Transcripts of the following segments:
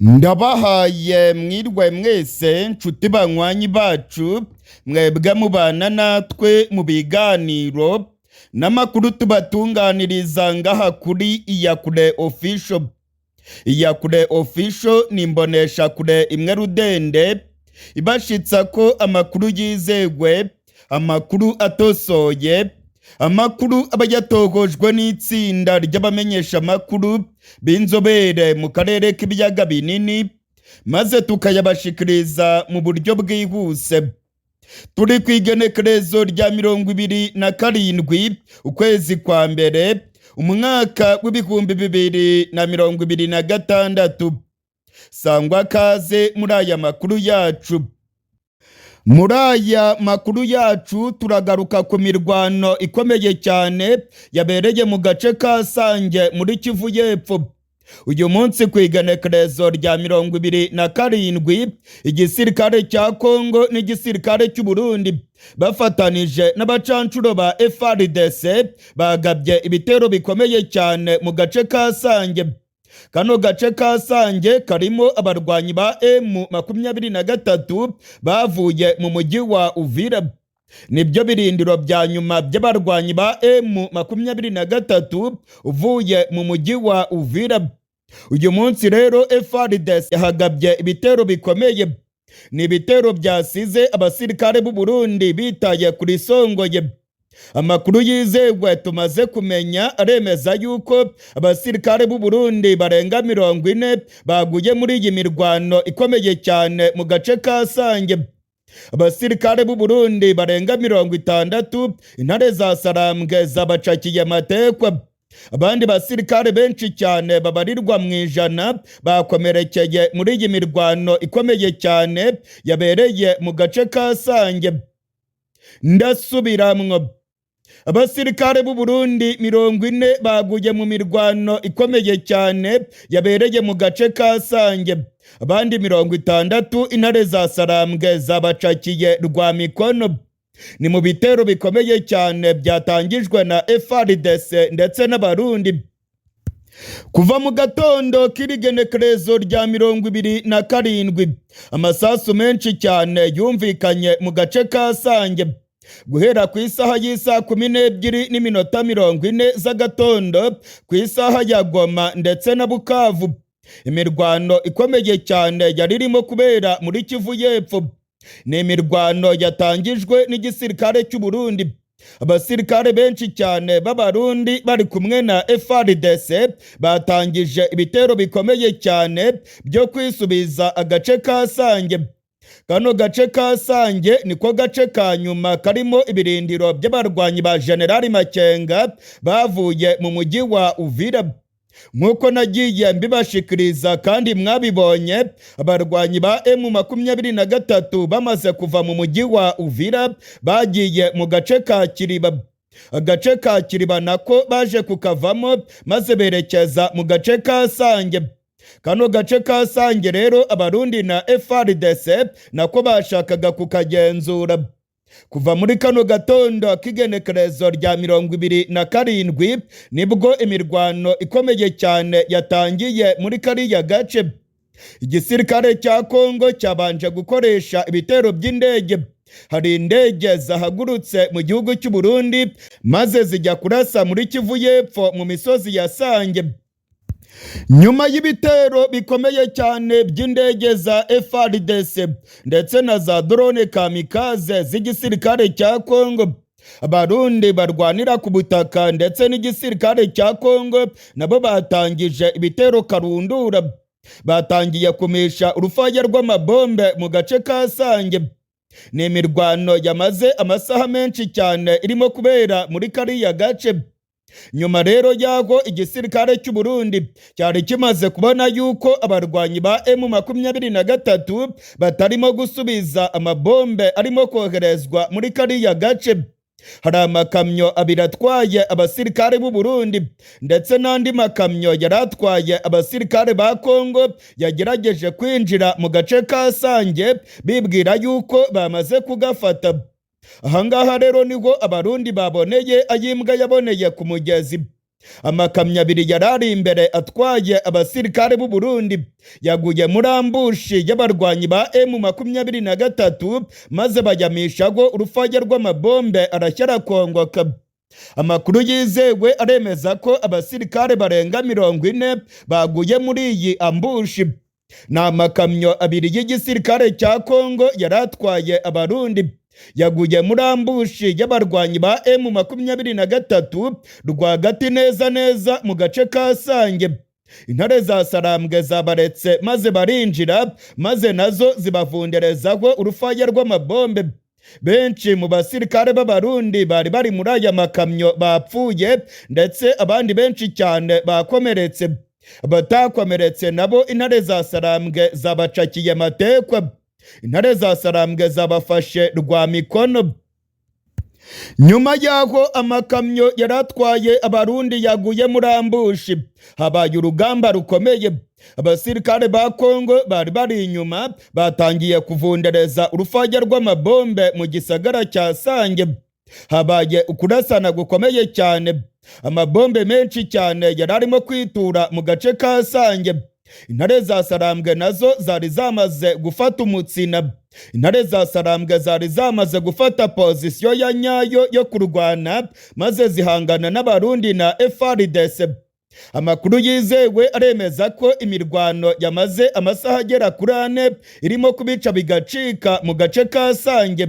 Ndabahaye mwirwe mwese nshuti banywanyi bacu, mwebwe mubana natwe mu biganiro n'amakuru tubatunganiriza ngaha kuri Iyakure Official. Iyakure Official ni imboneshakure imwe rudende ibashitsa ko amakuru yizegwe, amakuru atosoye, amakuru aba yatohojwe n'itsinda ry'abamenyeshamakuru b'inzobere mu karere k'ibiyaga binini, maze tukayabashikiriza mu buryo bwihuse. Turi ku igenekerezo rya 27 ukwezi kwa mbere umwaka w'2026. Sangwa kaze muri aya makuru yacu. Muri aya makuru yacu turagaruka ku mirwano ikomeye cyane yabereye mu gace ka Sange muri Kivu y'Epfo. Uyu munsi ku igenekerezo rya 27, igisirikare cya Kongo n'igisirikare cy'u Burundi bafatanije n'abacancuro ba FARDC bagabye ibitero bikomeye cyane mu gace ka Sange. Kano gace ka Sange karimo abarwanyi ba M23 bavuye mu mujyi wa Uvira. Nibyo birindiro bya nyuma by'abarwanyi ba M23 uvuye mu mujyi wa Uvira. Uyu munsi rero FARDC yahagabye ibitero bikomeye. Ni ibitero byasize abasirikare b'u Burundi bitaye kuri Songoye. Amakuru yizewe tumaze kumenya aremeza yuko abasirikare b'u Burundi barenga 40 baguye muri iyi mirwano ikomeye cyane mu gace ka Sange. Abasirikare b'u Burundi barenga 60 intare za Sarambwe zabacakiye amatekwa. Abandi basirikare benshi cyane babarirwa mu ijana bakomerekeye muri iyi mirwano ikomeye cyane yabereye mu gace ka Sange. Ndasubiramwo, abasirikare b'u Burundi 40 baguye mu mirwano ikomeye cyane yabereye mu gace ka Sange. Abandi 60 intare za Sarambwe zabacakiye rwa mikono. Ni mu bitero bikomeye cyane byatangijwe na FARDC ndetse n'Abarundi. Kuva mu gatondo k'irigenekerezo rya 27, amasasu menshi cyane yumvikanye mu gace ka Sange. Guhera ku isaha y'isaa 12:40 z'agatondo ku isaha ya Goma ndetse na Bukavu, imirwano ikomeye cyane yari irimo kubera muri Kivu y'Epfo. Ni imirwano yatangijwe n'igisirikare cy'u Burundi. Abasirikare benshi cyane b'Abarundi bari kumwe na FARDC batangije ibitero bikomeye cyane byo kwisubiza agace ka Sange. Kano gace ka Sange niko gace ka nyuma karimo ibirindiro by'abarwanyi ba Generali Makenga bavuye mu mujyi wa Uvira. Nk'uko nagiye mbibashikiriza kandi mwabibonye, abarwanyi ba M23 bamaze kuva mu mujyi wa Uvira bagiye mu gace ka Kiriba. Agace ka Kiriba nako baje kukavamo maze berekeza mu gace ka Sange. Kano gace ka Sange rero Abarundi na FARDC nako bashakaga kukagenzura. Kuva muri kano gatondo k'igenekerezo rya 27 nibwo imirwano ikomeye cyane yatangiye muri kariya gace. Igisirikare cya Kongo cyabanje gukoresha ibitero by'indege. Hari indege zahagurutse mu gihugu cy'u Burundi maze zijya kurasa muri Kivu y'Epfo mu misozi ya Sange. Nyuma y'ibitero bikomeye cyane by'indege za FARDC ndetse na za drone kamikaze z'igisirikare cya Kongo, Abarundi barwanira ku butaka ndetse n'igisirikare cya Kongo nabo batangije ibitero karundura. Batangiye kumisha urufaya rw'amabombe mu gace ka Sange. Ni imirwano yamaze amasaha menshi cyane irimo kubera muri kariya gace. Nyuma rero y'aho igisirikare cy'u Burundi cyari kimaze kubona yuko abarwanyi ba M23 batarimo gusubiza amabombe arimo koherezwa muri kariya gace, hari amakamyo abiri atwaye abasirikare b'u Burundi ndetse n'andi makamyo yari atwaye abasirikare ba Kongo yagerageje kwinjira mu gace ka Sange bibwira yuko bamaze kugafata. Ahangaha rero niho Abarundi baboneye ayimbwa yaboneye ku mugezi. Amakamyo abiri yari ari imbere atwaye abasirikare b'u Burundi yaguye muri ambush y'abarwanyi ba M23, maze bayamishaho urufaya rw'amabombe arashya arakongoka. Amakuru yizewe aremeza ko abasirikare barenga 40 baguye muri iyi ambush. Ni amakamyo abiri y'igisirikare cya Kongo yari atwaye Abarundi yaguye muri ambush y'abarwanyi ba M23 rwagati neza neza mu gace ka Sange. Intare za Sarambwe zabaretse maze barinjira, maze nazo zibavunderezaho urufaya rw'amabombe. Benshi mu basirikare b'Abarundi bari bari muri aya makamyo bapfuye, ndetse abandi benshi cyane bakomeretse. Abatakomeretse nabo intare za Sarambwe zabacakiye matekwa. Intare za Sarambwe zabafashe rwa mikono. Nyuma y'aho amakamyo yari atwaye Abarundi yaguye muri ambush, habaye urugamba rukomeye. Abasirikare ba Kongo bari bari inyuma batangiye kuvundereza urufaya rw'amabombe mu gisagara cya Sange. Habaye ukurasana gukomeye cyane. Amabombe menshi cyane yari arimo kwitura mu gace ka Sange. Intare za Sarambwe nazo zari zamaze gufata umutsina. Intare za Sarambwe zari zamaze gufata position ya nyayo yo kurwana, maze zihangana n'Abarundi na FARDC. Amakuru yizewe aremeza ko imirwano yamaze amasaha agera kuri 4 irimo kubica bigacika mu gace ka Sange.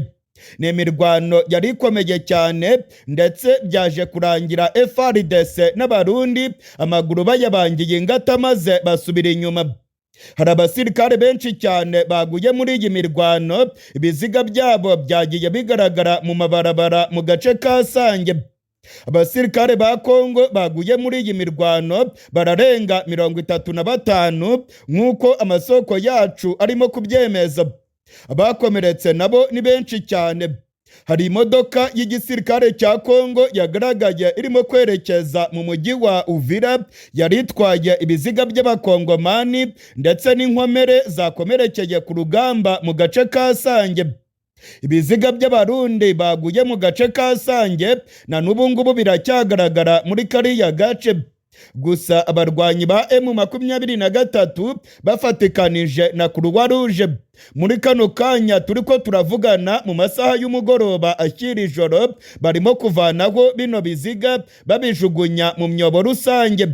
Ni imirwano yari ikomeye cyane, ndetse byaje kurangira FARDC n'Abarundi amaguru bayabangiye ingata maze basubira inyuma. Hari abasirikare benshi cyane baguye muri iyi mirwano, ibiziga byabo byagiye bigaragara mu mabarabara mu gace ka Sange. Abasirikare ba Kongo baguye muri iyi mirwano bararenga 35 nk'uko amasoko yacu arimo kubyemeza. Abakomeretse nabo ni benshi cyane. Hari imodoka y'igisirikare cya Kongo yagaragaye irimo kwerekeza mu mujyi wa Uvira, yari itwaye ibiziga by'abakongomani ndetse n'inkomere zakomerekeye ku rugamba mu gace ka Sange. Ibiziga by'Abarundi baguye mu gace ka Sange na n'ubu ngubu biracyagaragara muri kariya gace. Gusa abarwanyi ba M23 bafatikanije na Croix Rouge, muri kano kanya turiko turavugana mu masaha y'umugoroba ashyira ijoro, barimo kuvanaho bino biziga babijugunya mu myobo rusange.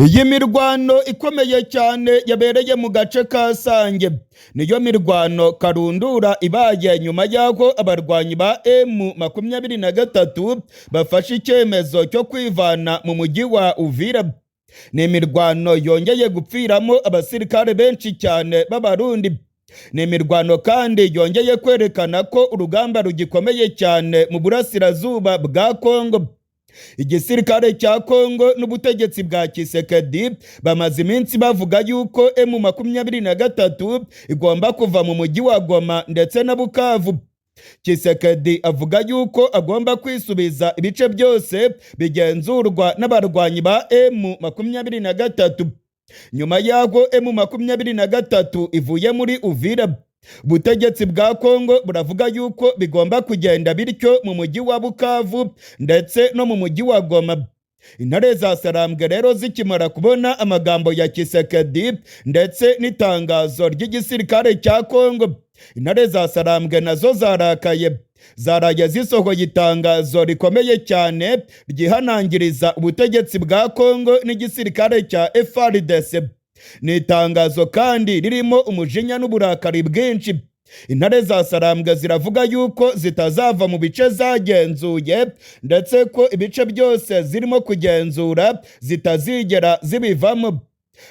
Iyi mirwano ikomeye cyane yabereye mu gace ka Sange niyo mirwano karundura ibaye nyuma y'aho abarwanyi ba M23 bafashe icyemezo cyo kwivana mu mujyi wa Uvira. Ni imirwano yongeye gupfiramo abasirikare benshi cyane b'Abarundi. Ni imirwano kandi yongeye kwerekana ko urugamba rugikomeye cyane mu burasirazuba bwa Kongo. Igisirikare cya Kongo n'ubutegetsi bwa Tshisekedi bamaze iminsi bavuga yuko M23 igomba kuva mu mujyi wa Goma ndetse na Bukavu. Tshisekedi avuga yuko agomba kwisubiza ibice byose bigenzurwa n'abarwanyi ba M23. Nyuma y'aho M23 ivuye muri Uvira, ubutegetsi bwa Kongo buravuga yuko bigomba kugenda bityo mu mujyi wa Bukavu ndetse no mu mujyi wa Goma. Intare za Sarambwe rero zikimara kubona amagambo ya Tshisekedi ndetse n'itangazo ry'igisirikare cya Kongo, intare za Sarambwe nazo zarakaye. Zaraye zisohoye itangazo rikomeye cyane ryihanangiriza ubutegetsi bwa Kongo n'igisirikare cya FARDC. Ni itangazo kandi ririmo umujinya n'uburakari bwinshi. Intare za Sarambwe ziravuga yuko zitazava mu bice zagenzuye, ndetse ko ibice byose zirimo kugenzura zitazigera zibivamo.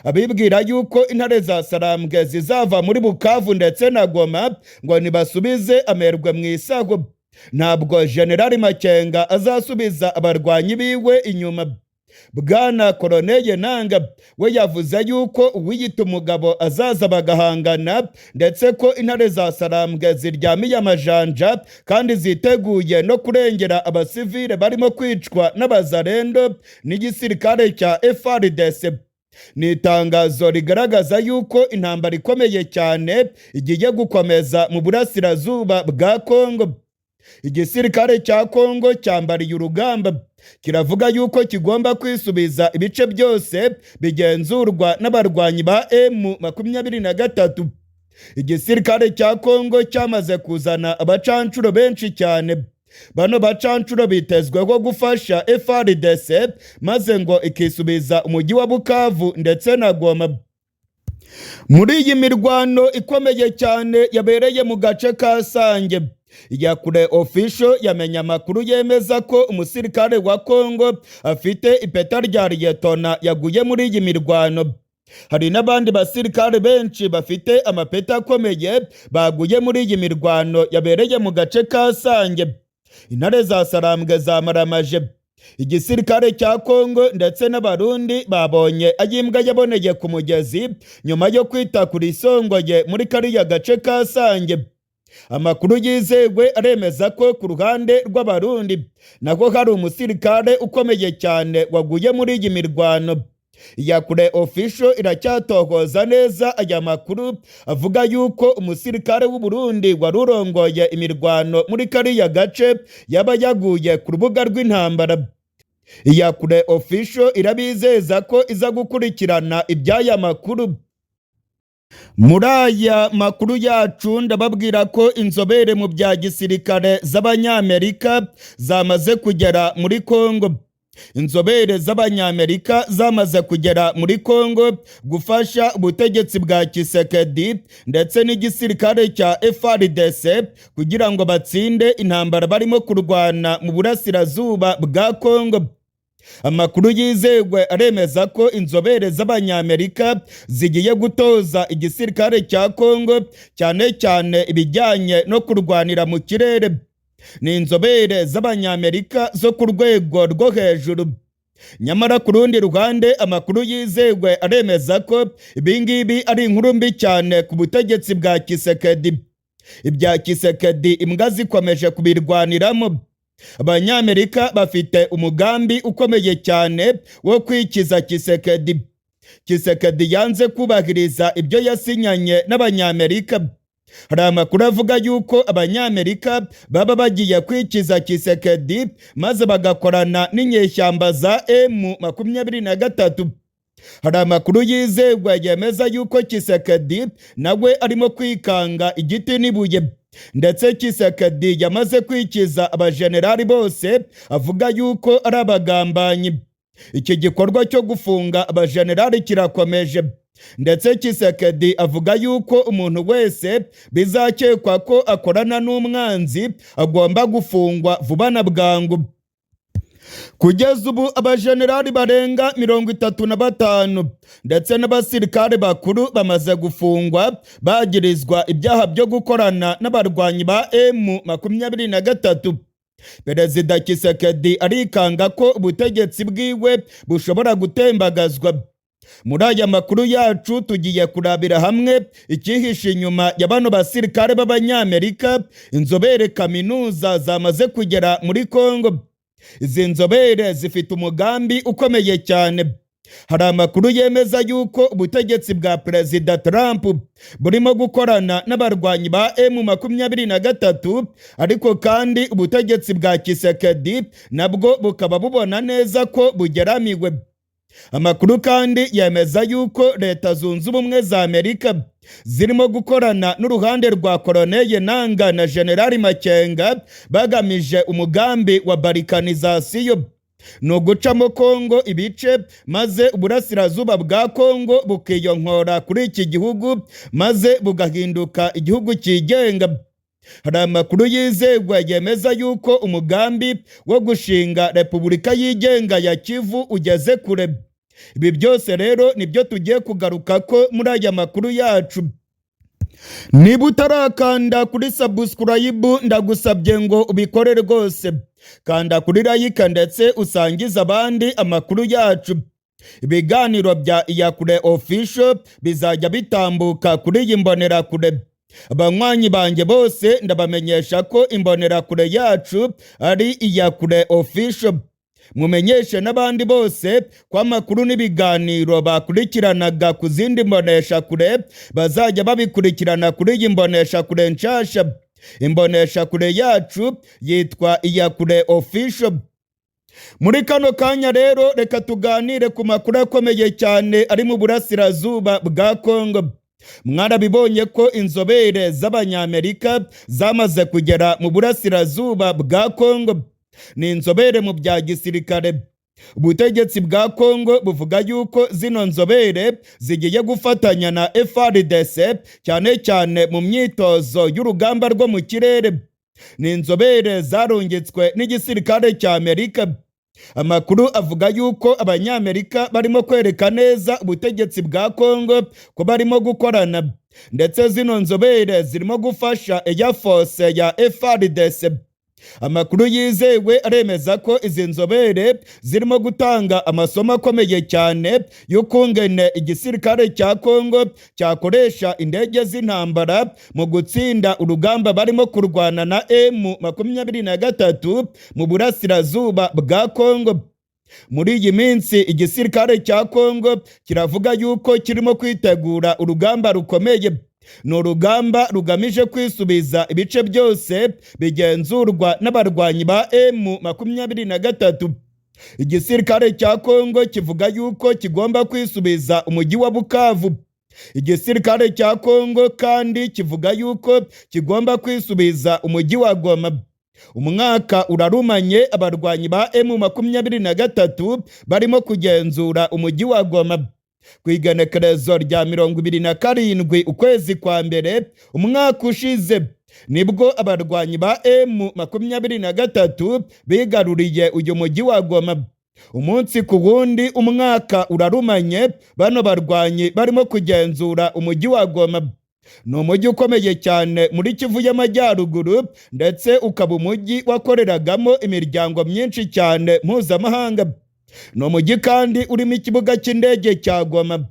Abibwira yuko intare za Sarambwe zizava muri Bukavu ndetse na Goma ngo nibasubize amerwe mu isago. Ntabwo Generali Makenga azasubiza abarwanyi biwe inyuma. Bwana Koroneye Nanga we yavuze yuko uwiyita umugabo azaza bagahangana, ndetse ko intare za Sarambwe ziryamiye amajanja kandi ziteguye no kurengera abasivile barimo kwicwa n'abazarendo n'igisirikare cya FARDC. Ni itangazo rigaragaza yuko intambara ikomeye cyane igiye gukomeza mu burasirazuba bwa Kongo. Igisirikare cya Kongo cyambariye urugamba. Kiravuga yuko kigomba kwisubiza ibice byose bigenzurwa n'abarwanyi ba M23. Igisirikare cya Kongo cyamaze kuzana abacancuro benshi cyane. Bano bacancuro bitezweho gufasha FARDC maze ngo ikisubiza umujyi wa Bukavu ndetse na Goma. Muri iyi mirwano ikomeye cyane yabereye mu gace ka Sange, Iyakure Official yamenye amakuru yemeza ko umusirikare wa Kongo afite ipeta rya liyetona yaguye muri iyi mirwano. Hari n'abandi basirikare benshi bafite amapeta akomeye baguye muri iyi mirwano yabereye mu gace ka Sange. Intare za Sarambwe zamaramaje. Igisirikare cya Kongo ndetse n'Abarundi babonye ayimbwa yaboneye ku mugezi nyuma yo kwita kuri isongoye muri kariya gace ka Sange. Amakuru yizewe aremeza ko ku ruhande rw'Abarundi nako hari umusirikare ukomeye cyane waguye muri iyi mirwano. Iyakure Official iracyatohoza neza aya makuru avuga yuko umusirikare w'u Burundi wari urongoye imirwano muri kariya gace yaba yaguye ku rubuga rw'intambara. Iyakure Official irabizeza ko iza gukurikirana iby'aya makuru. Muri aya makuru yacu ndababwira ko inzobere mu bya gisirikare z'Abanyamerika zamaze kugera muri Kongo. Inzobere z'Abanyamerika zamaze kugera muri Kongo gufasha ubutegetsi bwa Tshisekedi ndetse n'igisirikare cya FARDC kugira ngo batsinde intambara barimo kurwana mu burasirazuba bwa Kongo. Amakuru yizewe aremeza ko inzobere z'Abanyamerika zigiye gutoza igisirikare cya Kongo cyane cyane ibijyanye no kurwanira mu kirere. Ni inzobere z'Abanyamerika zo ku rwego rwo hejuru. Nyamara ku rundi ruhande, amakuru yizewe aremeza ko ibingibi ari inkuru mbi cyane ku butegetsi bwa Tshisekedi. Ibya Tshisekedi imbwa zikomeje kubirwaniramo. Abanyamerika bafite umugambi ukomeye cyane wo kwikiza Tshisekedi. Tshisekedi yanze kubahiriza ibyo yasinyanye n'Abanyamerika. Hari amakuru avuga yuko Abanyamerika baba bagiye kwikiza Tshisekedi maze bagakorana n'inyeshyamba za M23. Hari amakuru yizewe yemeza yuko Tshisekedi nawe arimo kwikanga igiti n'ibuye, ndetse Tshisekedi yamaze kwikiza abajenerali bose avuga yuko ari abagambanyi. Iki gikorwa cyo gufunga abajenerali kirakomeje, ndetse Tshisekedi avuga yuko umuntu wese bizakekwa ko akorana n'umwanzi agomba gufungwa vuba na bwangu. Kugeza ubu abajenerali barenga 35 ndetse n'abasirikare bakuru bamaze gufungwa bagirizwa ibyaha byo gukorana n'abarwanyi ba M23. Perezida Tshisekedi arikanga ko ubutegetsi bwiwe bushobora gutembagazwa. Muri aya makuru yacu tugiye kurabira hamwe icyihishe inyuma ya bano basirikare b'Abanyamerika, inzobere kaminuza zamaze kugera muri Kongo. Izi nzobere zifite umugambi ukomeye cyane. Hari amakuru yemeza yuko ubutegetsi bwa Perezida Trump burimo gukorana n'abarwanyi ba M23, ariko kandi ubutegetsi bwa Tshisekedi nabwo bukaba bubona neza ko bugeramiwe. Amakuru kandi yemeza yuko Leta Zunze Ubumwe za Amerika zirimo gukorana n'uruhande rwa Colonel Nanga na General Makenga bagamije umugambi wa balkanisation. Ni ugucamo Kongo ibice maze uburasirazuba bwa Kongo bukiyonkora kuri iki gihugu maze bugahinduka igihugu cyigenga. Hari amakuru yizegwa yemeza yuko umugambi wo gushinga Repubulika yigenga ya Kivu ugeze kure. Ibi byose rero nibyo tugiye kugaruka ko muri aya makuru yacu. Niba utarakanda kuri subscribe, ndagusabye ngo ubikore rwose. Kanda kuri like ndetse usangize abandi amakuru yacu. Ibiganiro bya Iyakure Official bizajya bitambuka kuri iyi mbonerakure. Abanywanyi banjye bose ndabamenyesha ko imbonerakure yacu ari Iyakure Official. Mumenyeshe n'abandi bose ko amakuru n'ibiganiro bakurikiranaga ku zindi mboneshakure bazajya babikurikirana kuri iyi mboneshakure nshasha. Imboneshakure yacu yitwa Iyakure Official. Muri kano kanya rero, reka tuganire ku makuru akomeye cyane ari mu burasirazuba bwa Kongo. Mwarabibonye ko inzobere z'Abanyamerika zamaze kugera mu burasirazuba bwa Kongo. Ni inzobere mu bya gisirikare. Ubutegetsi bwa Kongo buvuga yuko zino nzobere zigiye gufatanya na FARDC, cyane cyane mu myitozo y'urugamba rwo mu kirere. Ni inzobere zarungitswe n'igisirikare cya Amerika. Amakuru avuga yuko Abanyamerika barimo kwereka neza ubutegetsi bwa Kongo ko barimo gukorana, ndetse zino nzobere zirimo gufasha Air Force ya FARDC. Amakuru yizewe aremeza ko izi nzobere zirimo gutanga amasomo akomeye cyane y'ukungene igisirikare cya Kongo cyakoresha indege z'intambara mu gutsinda urugamba barimo kurwana na M23 mu burasirazuba bwa Kongo. Muri iyi minsi igisirikare cya Kongo kiravuga yuko kirimo kwitegura urugamba rukomeye. Ni urugamba rugamije kwisubiza ibice byose bigenzurwa n'abarwanyi ba M23. Igisirikare cya Kongo kivuga yuko kigomba kwisubiza umujyi wa Bukavu. Igisirikare cya Kongo kandi kivuga yuko kigomba kwisubiza umujyi wa Goma. Umwaka urarumanye abarwanyi ba M23 barimo kugenzura umujyi wa Goma. Ku igenekerezo rya 27 ukwezi kwa mbere umwaka ushize, nibwo abarwanyi ba M23 bigaruriye uyu mujyi wa Goma. Umunsi ku wundi, umwaka urarumanye bano barwanyi barimo kugenzura umujyi wa Goma. Ni umujyi ukomeye cyane muri Kivu y'Amajyaruguru, ndetse ukaba umujyi wakoreragamo imiryango myinshi cyane mpuzamahanga. Ni umujyi kandi urimo ikibuga cy'indege cya Goma.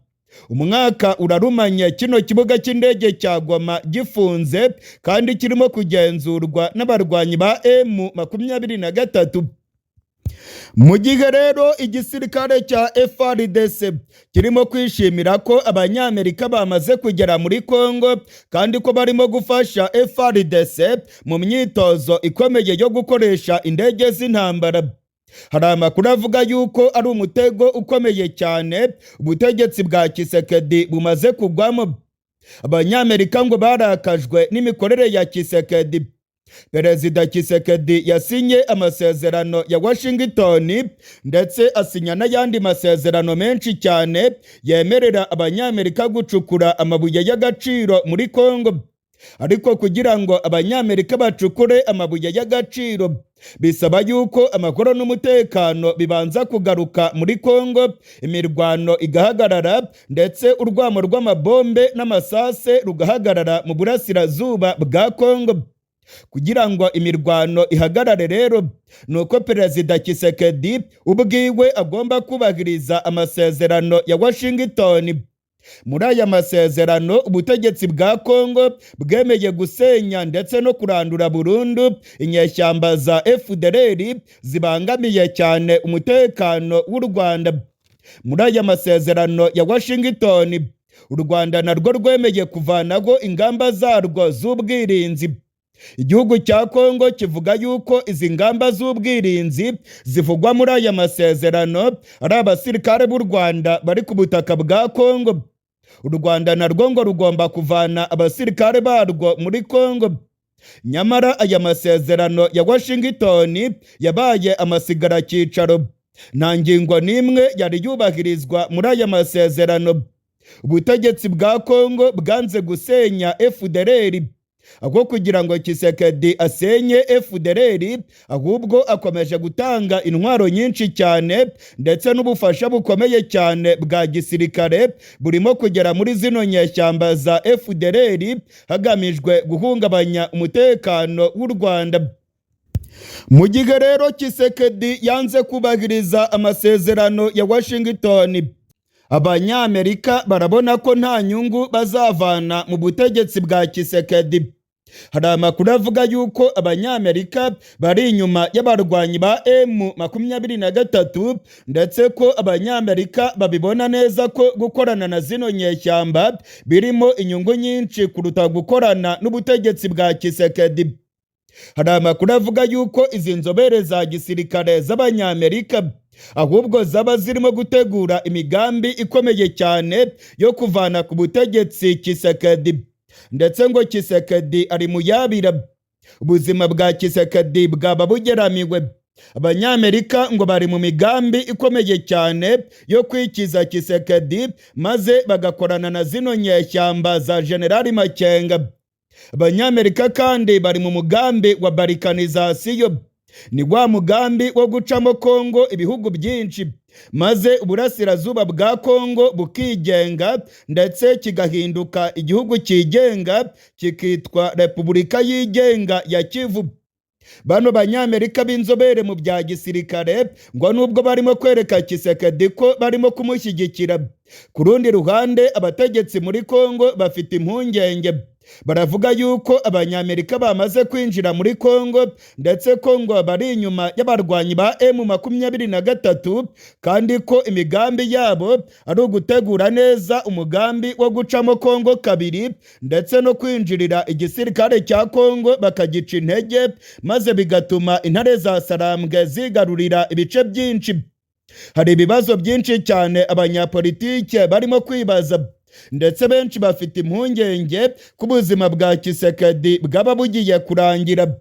Umwaka urarumanye kino kibuga cy'indege cya Goma gifunze kandi kirimo kugenzurwa n'abarwanyi ba M23. Mu gihe rero igisirikare cya FARDC kirimo kwishimira ko Abanyamerika bamaze kugera muri Kongo kandi ko barimo gufasha FARDC mu myitozo ikomeye yo gukoresha indege z'intambara, hari amakuru avuga yuko ari umutego ukomeye cyane ubutegetsi bwa Tshisekedi bumaze kugwamo. Abanyamerika ngo barakajwe n'imikorere ya Tshisekedi. Perezida Tshisekedi yasinye amasezerano ya Washington, ndetse asinya n'ayandi masezerano menshi cyane yemerera Abanyamerika gucukura amabuye y'agaciro muri Kongo. Ariko kugira ngo Abanyamerika bacukure amabuye y'agaciro, bisaba yuko amahoro n'umutekano bibanza kugaruka muri Kongo, imirwano igahagarara, ndetse urwamo rw'amabombe n'amasase rugahagarara mu burasirazuba bwa Kongo. Kugira ngo imirwano ihagarare rero, ni uko Perezida Tshisekedi ubwiwe agomba kubahiriza amasezerano ya Washington. Muri aya masezerano, ubutegetsi bwa Kongo bwemeye gusenya ndetse no kurandura burundu inyeshyamba za FDLR zibangamiye cyane umutekano w'u Rwanda. Muri aya masezerano ya Washington, u Rwanda narwo rwemeye kuvanaho ingamba zarwo z'ubwirinzi. Igihugu cya Kongo kivuga yuko izi ngamba z'ubwirinzi zivugwa muri aya masezerano ari abasirikare b'u Rwanda bari ku butaka bwa Kongo. U Rwanda narwo ngo rugomba kuvana abasirikare barwo muri Kongo. Nyamara aya masezerano ya Washington yabaye amasigaracyicaro. Nta ngingo n'imwe yari yubahirizwa muri aya masezerano. Ubutegetsi bwa Kongo bwanze gusenya FDLR. Aho kugira ngo Tshisekedi asenye FDLR, ahubwo akomeje gutanga intwaro nyinshi cyane ndetse n'ubufasha bukomeye cyane bwa gisirikare burimo kugera muri zino nyeshyamba za FDLR, hagamijwe guhungabanya umutekano w'u Rwanda. Mu gihe rero Tshisekedi yanze kubahiriza amasezerano ya Washington, Abanyamerika barabona ko nta nyungu bazavana mu butegetsi bwa Tshisekedi. Hari amakuru avuga yuko Abanyamerika bari inyuma y'abarwanyi ba M23, ndetse ko Abanyamerika babibona neza ko gukorana na zino nyeshyamba birimo inyungu nyinshi kuruta gukorana n'ubutegetsi bwa Tshisekedi. Hari amakuru avuga yuko izi nzobere za gisirikare z'Abanyamerika ahubwo zaba zirimo gutegura imigambi ikomeye cyane yo kuvana ku butegetsi Tshisekedi, ndetse ngo Tshisekedi ari mu yabira. Ubuzima bwa Tshisekedi bwaba bugeramiwe. Abanyamerika ngo bari mu migambi ikomeye cyane yo kwikiza Tshisekedi, maze bagakorana na zino nyeshyamba za Generali Makenga. Abanyamerika kandi bari mu mugambi wa balkanisation, ni wa mugambi wo gucamo Kongo ibihugu byinshi, maze uburasirazuba bwa Kongo bukigenga, ndetse kigahinduka igihugu cyigenga, kikitwa Repubulika Yigenga ya Kivu. Bano Banyamerika b'inzobere mu bya gisirikare ngo nubwo barimo kwereka Tshisekedi ko barimo kumushyigikira, ku rundi ruhande abategetsi muri Kongo bafite impungenge. Baravuga yuko Abanyamerika bamaze kwinjira muri Kongo, ndetse ko ngo bari inyuma y'abarwanyi ba M23, kandi ko imigambi yabo ari ugutegura neza umugambi wo gucamo Kongo kabiri, ndetse no kwinjirira igisirikare cya Kongo bakagica intege, maze bigatuma intare za Sarambwe zigarurira ibice byinshi. Hari ibibazo byinshi cyane abanyapolitike barimo kwibaza, ndetse benshi bafite impungenge ko ubuzima bwa Tshisekedi bwaba bugiye kurangira.